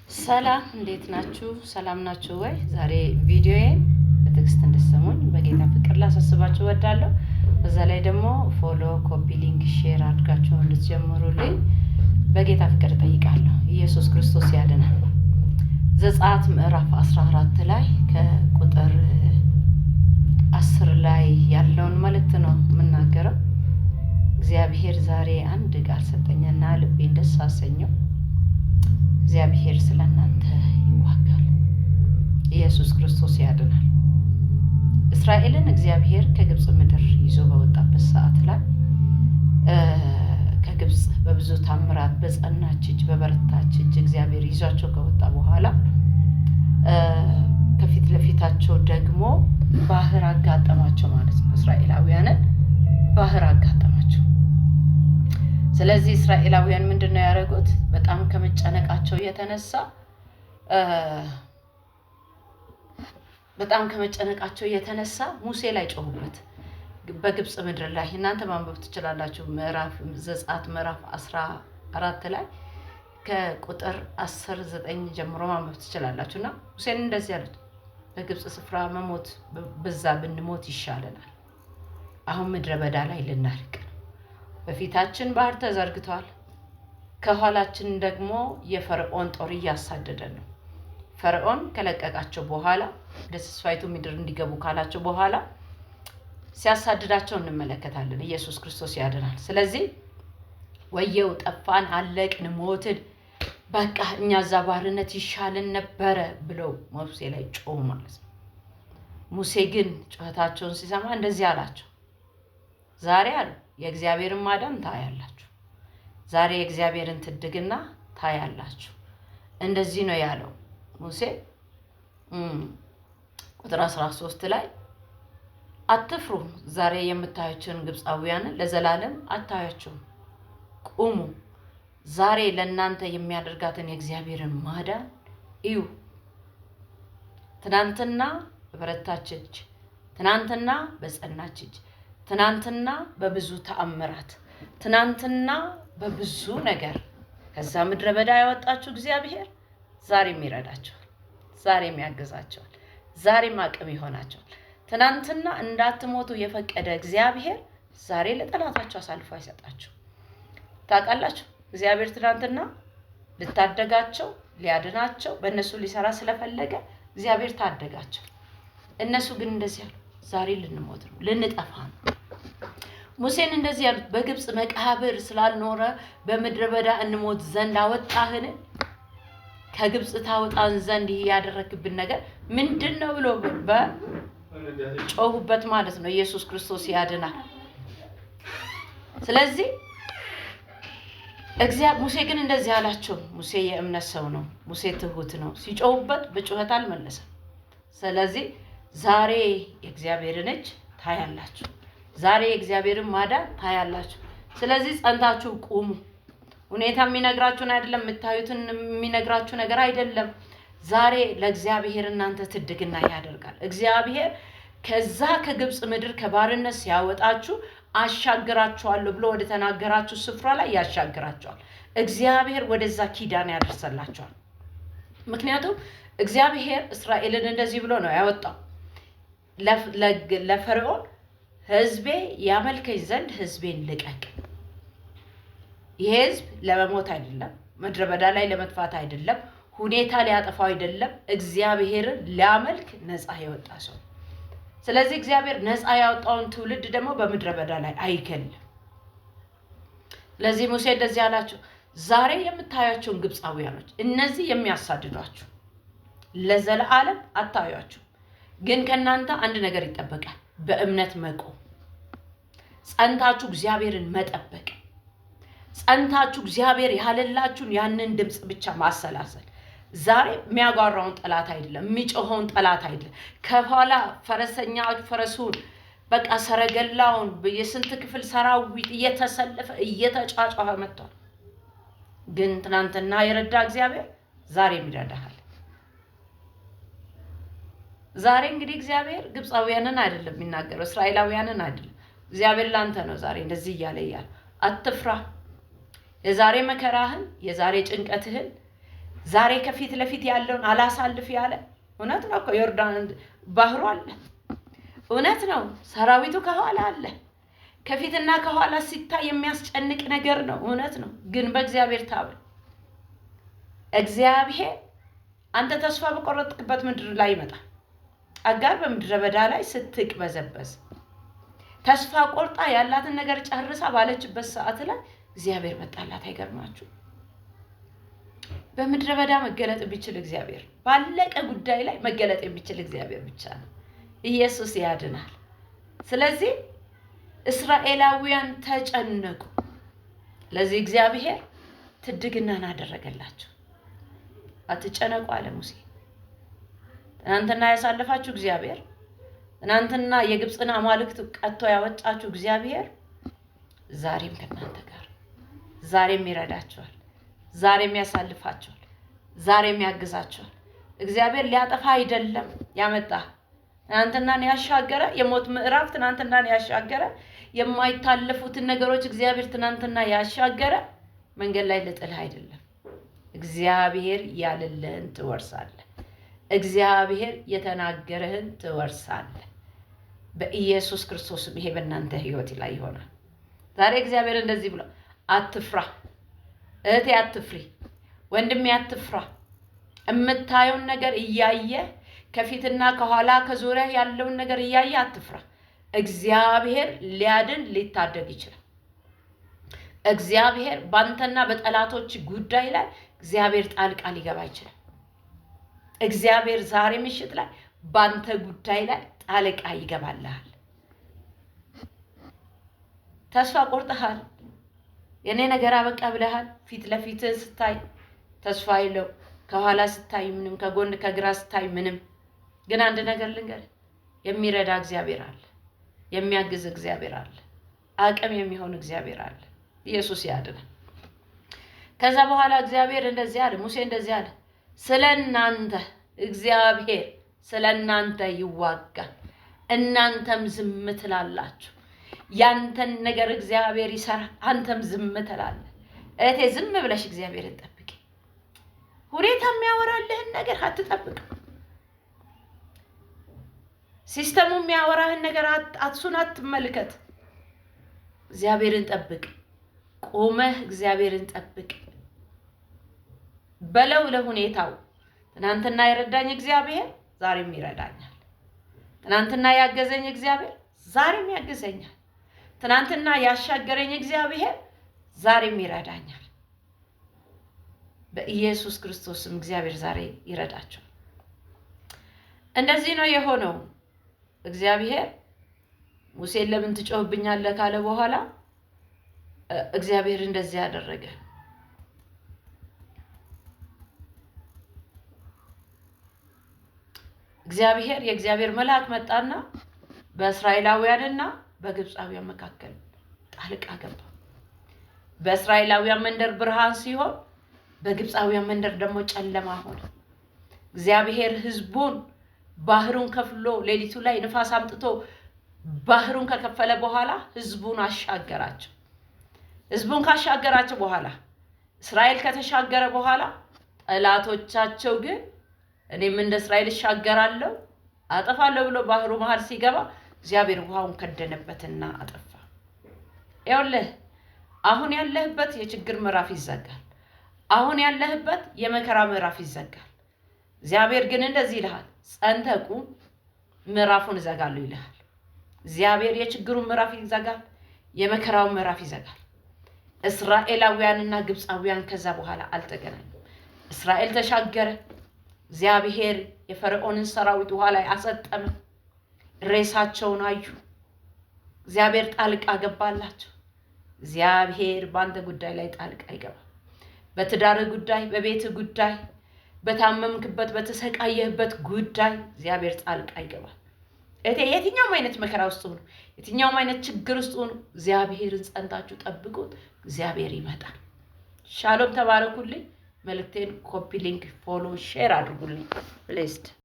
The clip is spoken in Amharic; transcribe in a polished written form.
ሰላም እንዴት ናችሁ? ሰላም ናችሁ ወይ? ዛሬ ቪዲዮዬን በትዕግስት እንድትሰሙኝ በጌታ ፍቅር ላሳስባችሁ እወዳለሁ። በዛ ላይ ደግሞ follow፣ copy link፣ share አድርጋችሁ እንድትጀምሩልኝ በጌታ ፍቅር እጠይቃለሁ። ኢየሱስ ክርስቶስ ያድናል። ዘጸአት ምዕራፍ 14 ላይ ከቁጥር 10 ላይ ያለውን መልእክት ነው የምናገረው። እግዚአብሔር ዛሬ አንድ ቃል ሰጠኝና ልቤን ደስ አሰኘው። እግዚአብሔር ስለ እናንተ ይዋጋል። ኢየሱስ ክርስቶስ ያድናል። እስራኤልን እግዚአብሔር ከግብፅ ምድር ይዞ በወጣበት ሰዓት ላይ ከግብፅ በብዙ ታምራት በጸናች እጅ በበረታች እጅ እግዚአብሔር ይዟቸው ከወጣ በኋላ ከፊት ለፊታቸው ደግሞ ባህር አጋጠማቸው ማለት ነው። እስራኤላውያንን ባህር አጋጠማቸው። ስለዚህ እስራኤላውያን ምንድን ነው ያደረጉት? በጣም ከመጨነቃቸው የተነሳ በጣም ከመጨነቃቸው የተነሳ ሙሴ ላይ ጮሁበት። በግብፅ ምድር ላይ እናንተ ማንበብ ትችላላችሁ። ምዕራፍ ዘጸአት ምዕራፍ 14 ላይ ከቁጥር 10 9 ጀምሮ ማንበብ ትችላላችሁ። እና ሙሴን እንደዚህ ያሉት፣ በግብፅ ስፍራ መሞት በዛ ብንሞት ይሻለናል። አሁን ምድረ በዳ ላይ ልናልቅ ነው። በፊታችን ባህር ተዘርግቷል። ከኋላችን ደግሞ የፈርዖን ጦር እያሳደደን ነው። ፈርዖን ከለቀቃቸው በኋላ ወደ ተስፋይቱ ምድር እንዲገቡ ካላቸው በኋላ ሲያሳድዳቸው እንመለከታለን። ኢየሱስ ክርስቶስ ያድናል። ስለዚህ ወየው፣ ጠፋን፣ አለቅን፣ ሞትን፣ በቃ እኛ እዛ ባርነት ይሻልን ነበረ ብለው ሙሴ ላይ ጮሁ ማለት ነው። ሙሴ ግን ጩኸታቸውን ሲሰማ እንደዚህ አላቸው፣ ዛሬ አሉ የእግዚአብሔርን ማዳን ታያላችሁ። ዛሬ የእግዚአብሔርን ትድግና ታያላችሁ። እንደዚህ ነው ያለው ሙሴ። ቁጥር 13 ላይ አትፍሩ፣ ዛሬ የምታዩቸውን ግብፃውያንን ለዘላለም አታያቸውም። ቁሙ፣ ዛሬ ለእናንተ የሚያደርጋትን የእግዚአብሔርን ማዳን እዩ። ትናንትና በበረታች እጅ፣ ትናንትና በጸናች እጅ፣ ትናንትና በብዙ ተአምራት፣ ትናንትና በብዙ ነገር ከዛ ምድረ በዳ ያወጣችሁ እግዚአብሔር ዛሬም ይረዳቸዋል፣ ዛሬም ያግዛቸዋል፣ ዛሬም አቅም ይሆናቸዋል። ትናንትና እንዳትሞቱ የፈቀደ እግዚአብሔር ዛሬ ለጠላታችሁ አሳልፎ አይሰጣችሁ። ታውቃላችሁ፣ እግዚአብሔር ትናንትና ልታደጋቸው ሊያድናቸው በእነሱ ሊሰራ ስለፈለገ እግዚአብሔር ታደጋቸው። እነሱ ግን እንደዚህ ያሉ፣ ዛሬ ልንሞት ነው፣ ልንጠፋ ነው። ሙሴን እንደዚህ ያሉት፣ በግብፅ መቃብር ስላልኖረ በምድረ በዳ እንሞት ዘንድ አወጣህን? ከግብፅ ታወጣን ዘንድ ይህ ያደረግብን ነገር ምንድን ነው ብሎ በጮሁበት ማለት ነው። ኢየሱስ ክርስቶስ ያድናል። ስለዚህ ሙሴ ግን እንደዚህ አላቸው። ሙሴ የእምነት ሰው ነው። ሙሴ ትሁት ነው። ሲጮሁበት በጩኸት አልመለሰም። ስለዚህ ዛሬ የእግዚአብሔርን እጅ ታያላችሁ። ዛሬ የእግዚአብሔርን ማዳን ታያላችሁ። ስለዚህ ጸንታችሁ ቁሙ። ሁኔታ የሚነግራችሁን አይደለም፣ የምታዩትን የሚነግራችሁ ነገር አይደለም። ዛሬ ለእግዚአብሔር እናንተ ትድግና ያደርጋል። እግዚአብሔር ከዛ ከግብፅ ምድር ከባርነት ሲያወጣችሁ አሻግራችኋለሁ ብሎ ወደ ተናገራችሁ ስፍራ ላይ ያሻግራችኋል። እግዚአብሔር ወደዛ ኪዳን ያደርሰላችኋል። ምክንያቱም እግዚአብሔር እስራኤልን እንደዚህ ብሎ ነው ያወጣው ለፈርዖን፣ ሕዝቤ ያመልከኝ ዘንድ ሕዝቤን ልቀቅ። ይሄ ሕዝብ ለመሞት አይደለም፣ ምድረ በዳ ላይ ለመጥፋት አይደለም፣ ሁኔታ ሊያጠፋው አይደለም፣ እግዚአብሔርን ሊያመልክ ነፃ የወጣ ሰው። ስለዚህ እግዚአብሔር ነፃ ያወጣውን ትውልድ ደግሞ በምድረ በዳ ላይ አይገልም። ስለዚህ ሙሴ እንደዚህ አላቸው፣ ዛሬ የምታያቸውን ግብፃውያኖች እነዚህ የሚያሳድዷችሁ ለዘለዓለም አታዩአቸው። ግን ከእናንተ አንድ ነገር ይጠበቃል፣ በእምነት መቆም፣ ጸንታችሁ እግዚአብሔርን መጠበቅ፣ ጸንታችሁ እግዚአብሔር ያለላችሁን ያንን ድምፅ ብቻ ማሰላሰል። ዛሬ የሚያጓራውን ጠላት አይደለም፣ የሚጮኸውን ጠላት አይደለም። ከኋላ ፈረሰኛ ፈረሱን በቃ ሰረገላውን የስንት ክፍል ሰራዊት እየተሰለፈ እየተጫጫኸ መጥቷል። ግን ትናንትና የረዳ እግዚአብሔር ዛሬም ይረዳሃል። ዛሬ እንግዲህ እግዚአብሔር ግብፃውያንን አይደለም የሚናገረው፣ እስራኤላውያንን አይደለም። እግዚአብሔር ላንተ ነው ዛሬ እንደዚህ እያለ እያለ አትፍራ። የዛሬ መከራህን፣ የዛሬ ጭንቀትህን፣ ዛሬ ከፊት ለፊት ያለውን አላሳልፍ ያለ፣ እውነት ነው እኮ፣ ዮርዳን ባህሩ አለ። እውነት ነው፣ ሰራዊቱ ከኋላ አለ። ከፊትና ከኋላ ሲታይ የሚያስጨንቅ ነገር ነው። እውነት ነው፣ ግን በእግዚአብሔር ታመን። እግዚአብሔር አንተ ተስፋ በቆረጥክበት ምድር ላይ ይመጣል። አጋር በምድረ በዳ ላይ ስትቅበዘበዝ፣ ተስፋ ቆርጣ ያላትን ነገር ጨርሳ ባለችበት ሰዓት ላይ እግዚአብሔር መጣላት። አይገርማችሁ? በምድረ በዳ መገለጥ የሚችል እግዚአብሔር፣ ባለቀ ጉዳይ ላይ መገለጥ የሚችል እግዚአብሔር ብቻ ነው። ኢየሱስ ያድናል። ስለዚህ እስራኤላውያን ተጨነቁ። ለዚህ እግዚአብሔር ትድግናን አደረገላቸው። አትጨነቁ አለ ሙሴ። ትናንትና ያሳለፋችሁ እግዚአብሔር፣ ትናንትና የግብፅን አማልክት ቀጥቶ ያወጣችሁ እግዚአብሔር ዛሬም ከእናንተ ጋር፣ ዛሬም ይረዳችኋል፣ ዛሬም ያሳልፋችኋል፣ ዛሬም ያግዛችኋል። እግዚአብሔር ሊያጠፋ አይደለም ያመጣ። ትናንትናን ያሻገረ፣ የሞት ምዕራፍ ትናንትናን ያሻገረ፣ የማይታለፉትን ነገሮች እግዚአብሔር ትናንትና ያሻገረ መንገድ ላይ ልጥልህ አይደለም። እግዚአብሔር ያለልህን ትወርሳለህ። እግዚአብሔር የተናገረህን ትወርሳለህ። በኢየሱስ ክርስቶስም ይሄ በእናንተ ህይወት ላይ ይሆናል። ዛሬ እግዚአብሔር እንደዚህ ብሎ፣ አትፍራ እህቴ፣ አትፍሪ ወንድሜ፣ አትፍራ። የምታየውን ነገር እያየ፣ ከፊትና ከኋላ ከዙሪያ ያለውን ነገር እያየ አትፍራ። እግዚአብሔር ሊያድን ሊታደግ ይችላል። እግዚአብሔር በአንተና በጠላቶች ጉዳይ ላይ እግዚአብሔር ጣልቃ ሊገባ ይችላል። እግዚአብሔር ዛሬ ምሽት ላይ በአንተ ጉዳይ ላይ ጣልቃ ይገባልሃል። ተስፋ ቆርጠሃል። የኔ ነገር አበቃ ብለሃል። ፊት ለፊት ስታይ ተስፋ የለው፣ ከኋላ ስታይ ምንም፣ ከጎን ከግራ ስታይ ምንም። ግን አንድ ነገር ልንገርህ፣ የሚረዳ እግዚአብሔር አለ፣ የሚያግዝ እግዚአብሔር አለ፣ አቅም የሚሆን እግዚአብሔር አለ። ኢየሱስ ያድናል። ከዛ በኋላ እግዚአብሔር እንደዚህ አለ፣ ሙሴ እንደዚህ አለ፣ ስለ እናንተ እግዚአብሔር ስለ እናንተ ይዋጋል፣ እናንተም ዝም ትላላችሁ። ያንተን ነገር እግዚአብሔር ይሰራል፣ አንተም ዝም ትላለህ። እህቴ፣ ዝም ብለሽ እግዚአብሔርን ጠብቂ። ሁኔታ የሚያወራልህን ነገር አትጠብቅ። ሲስተሙ የሚያወራህን ነገር እሱን አትመልከት። እግዚአብሔርን ጠብቅ። ቆመህ እግዚአብሔርን ጠብቅ በለው ለሁኔታው። ትናንትና የረዳኝ እግዚአብሔር ዛሬም ይረዳኛል። ትናንትና ያገዘኝ እግዚአብሔር ዛሬም ያግዘኛል። ትናንትና ያሻገረኝ እግዚአብሔር ዛሬም ይረዳኛል። በኢየሱስ ክርስቶስም እግዚአብሔር ዛሬ ይረዳቸዋል። እንደዚህ ነው የሆነው። እግዚአብሔር ሙሴን ለምን ትጮህብኛለህ ካለ በኋላ እግዚአብሔር እንደዚህ ያደረገ። እግዚአብሔር፣ የእግዚአብሔር መልአክ መጣና በእስራኤላውያንና በግብፃውያን መካከል ጣልቃ ገባ። በእስራኤላውያን መንደር ብርሃን ሲሆን በግብፃውያን መንደር ደግሞ ጨለማ ሆነ። እግዚአብሔር ሕዝቡን ባህሩን ከፍሎ፣ ሌሊቱ ላይ ንፋስ አምጥቶ ባህሩን ከከፈለ በኋላ ሕዝቡን አሻገራቸው። ሕዝቡን ካሻገራቸው በኋላ፣ እስራኤል ከተሻገረ በኋላ፣ ጠላቶቻቸው ግን እኔም እንደ እስራኤል እሻገራለሁ፣ አጠፋለሁ ብሎ ባህሩ መሀል ሲገባ እግዚአብሔር ውሃውን ከደነበትና አጠፋ። ይኸውልህ፣ አሁን ያለህበት የችግር ምዕራፍ ይዘጋል። አሁን ያለህበት የመከራ ምዕራፍ ይዘጋል። እግዚአብሔር ግን እንደዚህ ይልሃል፣ ጸንተህ ቁም፣ ምዕራፉን እዘጋለሁ ይልሃል። እግዚአብሔር የችግሩን ምዕራፍ ይዘጋል፣ የመከራውን ምዕራፍ ይዘጋል። እስራኤላውያንና ግብፃውያን ከዛ በኋላ አልተገናኙም። እስራኤል ተሻገረ። እግዚአብሔር የፈርዖንን ሰራዊት ውሃ ላይ አሰጠመ። ሬሳቸውን አዩ። እግዚአብሔር ጣልቃ ገባላቸው። እግዚአብሔር በአንተ ጉዳይ ላይ ጣልቃ ይገባል። በትዳር ጉዳይ፣ በቤት ጉዳይ፣ በታመምክበት፣ በተሰቃየህበት ጉዳይ እግዚአብሔር ጣልቃ ይገባል። እህቴ፣ የትኛውም አይነት መከራ ውስጥ ሁኑ፣ የትኛውም አይነት ችግር ውስጥ ሁኑ፣ እግዚአብሔርን ጸንታችሁ ጠብቁት። እግዚአብሔር ይመጣል። ሻሎም፣ ተባረኩልኝ። መልእክቴን copy link፣ follow፣ share አድርጉልኝ። Blessed.